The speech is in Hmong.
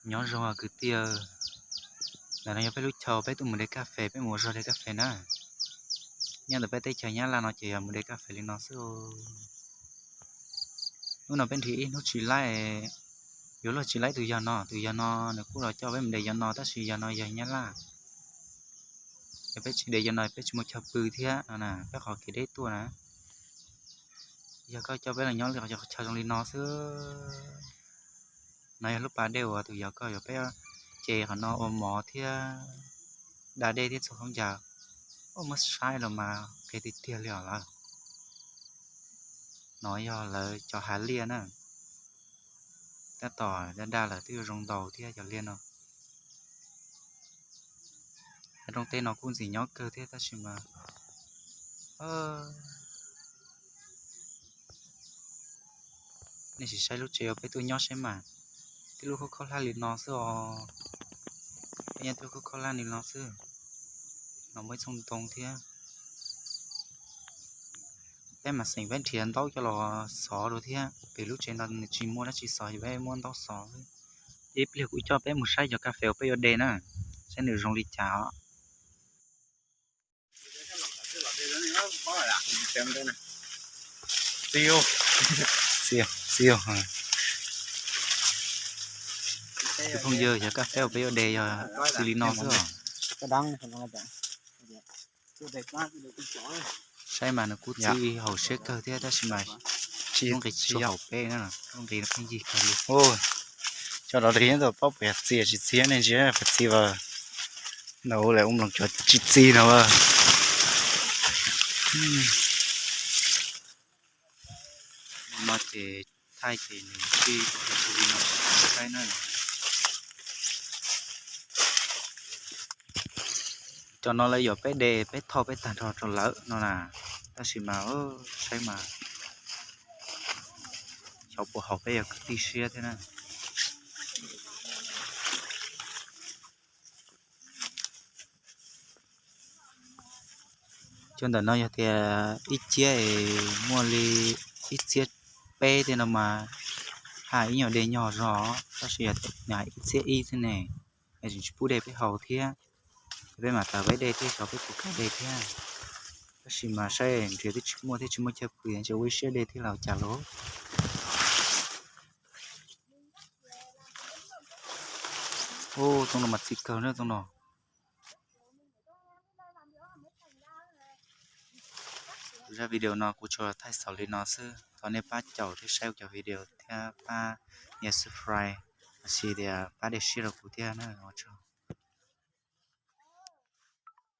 Nyob zoo kwv tij, ntawm no yog peb lub chaw peb tuaj mus de kas fes, peb mus ua zog de kas fes na. Nyob ntawm peb teb chaws Nyab Laj no ces yog mus de kas fes li no xwb. Hnub no peb nrhiav ib hnub tsis laib, yuav luag tsis laib tus yog no, tus yog no nws kuj los coj peb mus de yog no tab sis yog no yog Nyab Laj. Yog peb tsis de yog no peb tsis muaj chaw pw thiab no na, peb qhov kev deb tuaj na. Yog koj coj peb los nyob li qhov chaw zoo li no xwb. No yog lub pas dej uas tus yog koj yuav peb ces qhov no ua mov thiab da dej thiab txhua khaub ncaws. Ua muab saib los mas qia tiag tiag li os lawm. No yog lawv cov hav liaj na. Tab tom da da lawm twb yuav zoo ntaus thiab cov liaj no. Nyob rooj teb no kuj ntxim nyob kawg thiab tab sis mas nej sim saib lub tsev uas peb tuaj nyob saib mas, tib lub khaub khaub hlab li no xwb os. Peb nyob tib lub khaub khaub hlab li no xwb. No muaj ib txooj ntoo thiab. Peb mam xeem peb nrhiav ntaub coj los xov dua thiab, vim lub tsev no nws tsis muaj dab tsi xov, ces peb muab ntaub xov xwb. Ib pliag kuv coj peb mus saib cov kas fes uas peb yuav de na, saib nws zoo li cas os. Phooj ywg, cov kas fes uas peb yuav de yog xws li no xwb os. Saib mas nws kuj txi haum siab kawg thiab tab sis mas tsis muaj nqis tsis haum peb na, muaj nqis no pheej yig kawg li. Cov los li nyob tau paub puas yog txi tsis txi ne, ntsia puas txi as. Ntawm ub lawv ua mloog cov tsis txi no as. No ces thaij ces nws txi tsis li no saib na. Cov no lawv yuam peb de peb thauj peb tag nrho rau lawv no na, tab sis mas saib mas xyov puas haum peb yog kwv tij siab thiab na. Cov ntawm no yog tias ib ciab es muaj li ib txhiab peb tej no mas haj ib nyuag de nyog zog, tab sis yog tias ib txhiab ib xwb ne, es tseem tsis pub de peb haus thiab, ces peb mam tawm peb de thiab xyov peb puas kam de thiab. Tab sis mas saib nrhiav twb tsis muaj thiab tsis muaj chaw pw, ces ua ib siab de thiab los cas los. Ub, txoov no mas txi kawg na txoov no. Kuv zaj video no kuv tsuas thaij xaus li no xwb, thov nej pab caum thiab saib kuv cov video thiab pab nias subscribe, los sis tias pab de siab rau kuv thiab na, ua tsaug.